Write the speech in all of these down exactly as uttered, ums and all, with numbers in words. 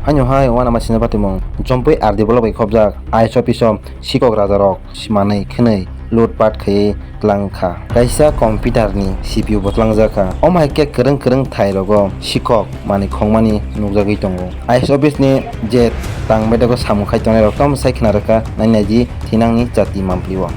Ano hai uanama sina patimung, jompui R D block bai khobjak I S office o sikok rajarok manwi khwnwi lutpat khaiwi tlang kha. Kaisa computer ni C P U bo tlangjak kha. Omo hai khe kwrwng kwrwng thai rogo sikok manwi khongmani nukjagwi tongo. I S office ni je tang bedego samung khai tongnai rok tamo sai khna rwkha, nai naidi thinang ni chati mampli o.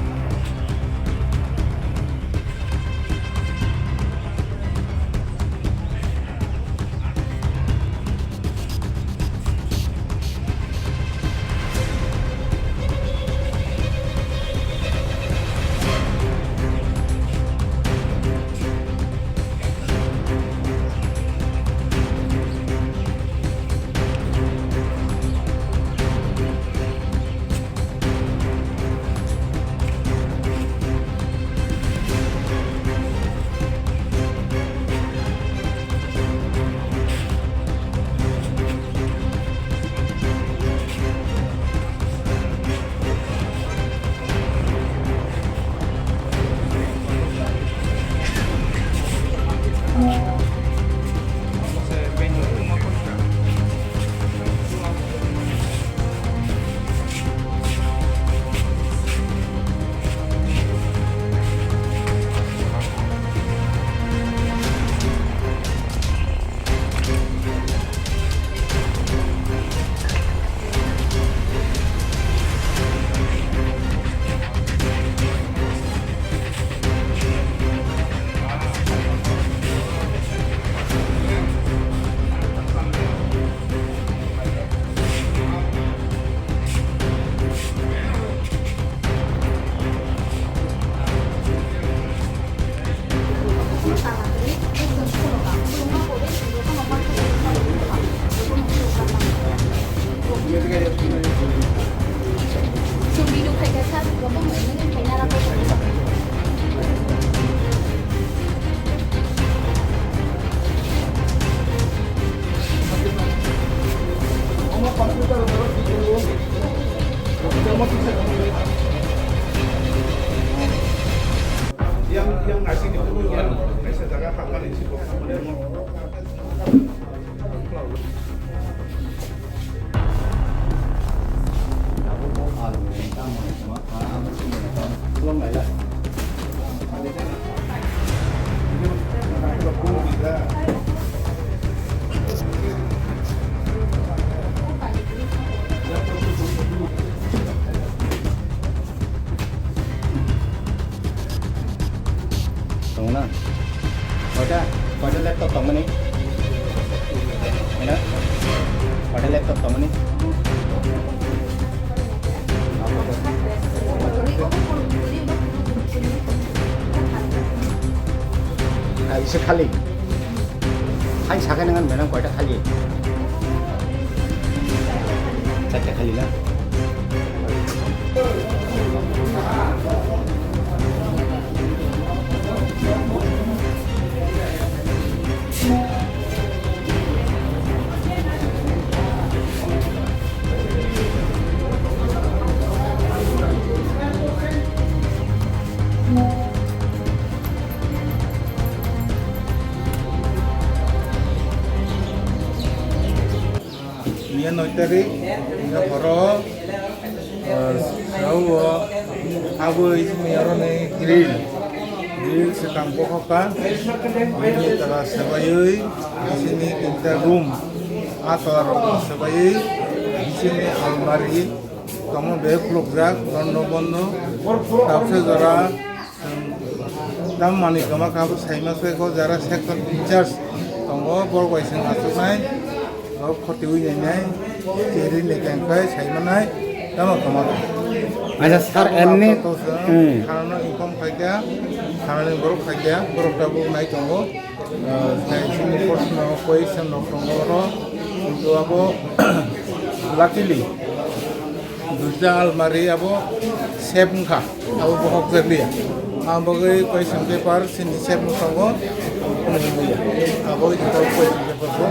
Tongna? Koita, koita laptop tongmani? Ina? Koita laptop tongmani? Kaisa khali. Hai sakai nang madam koita khali? Charta khali na? Miya noi tarik, miya horo, ah, sao aboi miya roni grill, grill sekang bokhokka, grill tala sebaiwi, bisini tinta room, a tola rok sebaiwi, bisini almari, tamo bag khulukjak, bondo bondo, tabsa jora, Tam manwi kwma kha bo saima se ko jara section in charge tongo, borok bai se achuknai, borok khoti wi nainai, cheri ni kengkhai saimanai, tamo kwma kha. Acha, sir, emni, to se hmm. Thanano inform khaikha, thanani borok khaikha, borok tabuk nai tongo, ah, tei chini proshno question rok tongo oro, kintu abo luckily, Duita almari abo safe wngkha, abo bohok jakliya. Ang bagwi question paper chini safe wng tongo, phunukliya. Abo ita question paper bo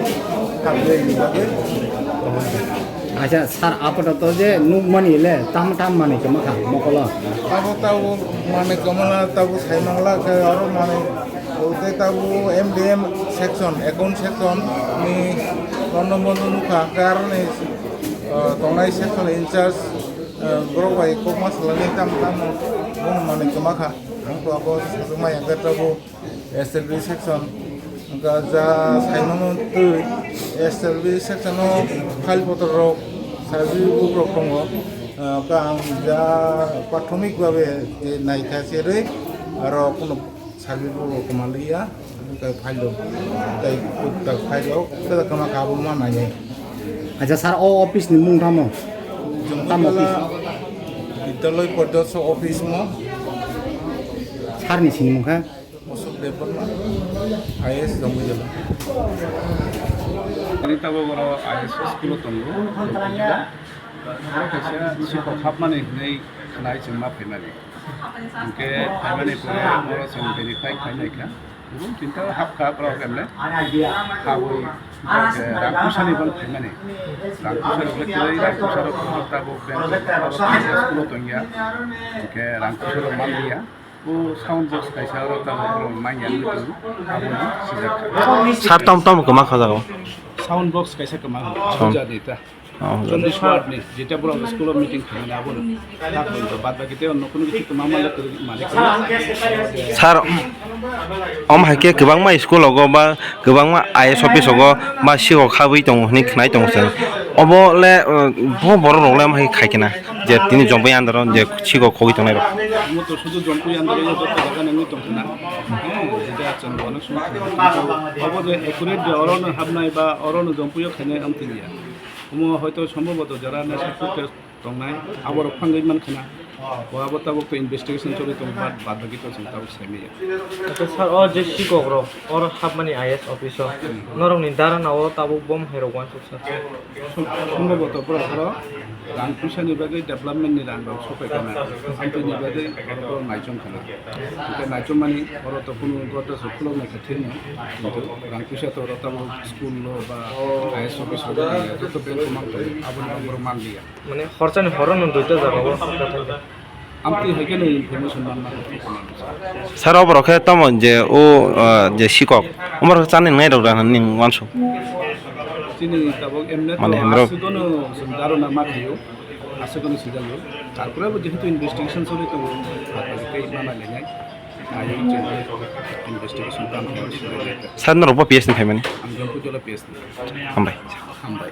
hamjakni bagwi. Acha, sir, apato to je nukmani le tam tam manwi kwma kha mokolo. Abo tabo manwi kwmala tabo saimangla khe oro manwi. Ote tabu M D M section, account section ni Nono bono nukha, hwnkhe aroni, ah, tongnai section in charge, ah, borok bai kokma salani tamo tamo bono manwi kwma kha. Ang to abo swrwngmaya hwnkhe tabuk S L B section, hwnkhe ja saimano twi S L B section o file potor rok sabi bukrok tongo. Ah, hwnkhe ang ja prathomik babe je naikha cherwi aro kuno Sabi bo kwma liya, tei phailo, tei kuk tak phailo, tei kwma kabo ma nai. Acha sir, o office ni mung tamo? Tamo Jambujala office? Vidyalaya Pariyosha office mo. Sir ni sini mung kha? Ashok Debbarma, I A S Jambujala. Ani tabok oro I A S school o tongo. Oro kaisa sikhok hapmani hinwi khwnai chwng ma phaimani. Hwnkhe phaimani pore oro chwng verify khainai kha. Room tinta hapkha borok emne. Habwi hwnkhe rang puisani bang phaimani. Rang puisa rok le kwrwi, rang puisa rok tabuk bank rok school o tongya. Hwnkhe rang puisa rok manliya. O sound box kaisa oro tabuk borok manya wngwi tongo. Abono sijak kha. Sir, tom tom kwma kha jago. Sound box kaisa kwma kha. Sound. Abuja ni ta. Oh, Chondishwar ni, jeta borok school o meeting khaimani abono. Tak bwlwi bad baki tei onno kunu kichu kwma male kwrwi malik kwrwi. Sir, om hai khe kwbangma school rogo ba kwbangma I A S office rogo ma sikhok habwi tongo hinwi khwnai tongo chwng. Obo le, uh, bo borok rok le ma hai khai khe na je tini Jompui under o je sikhok khogwi tongnai rok. Omo to sudu Jompui under o joto jaga nangwi tong khna. Hmm, jeta chwng bono sung khna. Obo je accurate je oro no habnai ba oro no Jompui o khainai amtwi ya. Omo hoito sombhoboto jara nasa protest tongnai, aborok phangwi man khna. Bo abo tabuk to investigation choli tongo, bad, bad baki to chwng tabuk sai manya. Acha sir, o je sikhok rok, oro hapmani I A S office o, norokni dharana o tabuk bom hai rok uansuk sir. Som-, sombhoboto borok oro rang puisa ni bagwi, development ni rang rok sopai khna, amtwi ni bagwi borok oro naichom khna. Hwnkhe naichom mani oro to kunu gorda se khulok nai kha thik no, kintu rang puisa to oro tabuk school o ba I A S office o joto bank o man tongo, aboni bagwi borok man liya. Mane horchani horo no duita jaga o hapjak thangkha. Amtwi hai kheno information manna. Sir, oborok khe tamo je o, ah, je sikhok, omorok chani nai rok rang ning uansuk. Chini tabuk emne to mane hwnrok aswk no chwng dharana ma khaio, aswk no sijago. Tarpore bo jehetu investigation choli tongo, tarpore tei ma nai lenai. Ayo investigation tamo. Sir, norok bo P S ni phaimani? Ang Jompui Jola P S ni. Hambai. Hambai.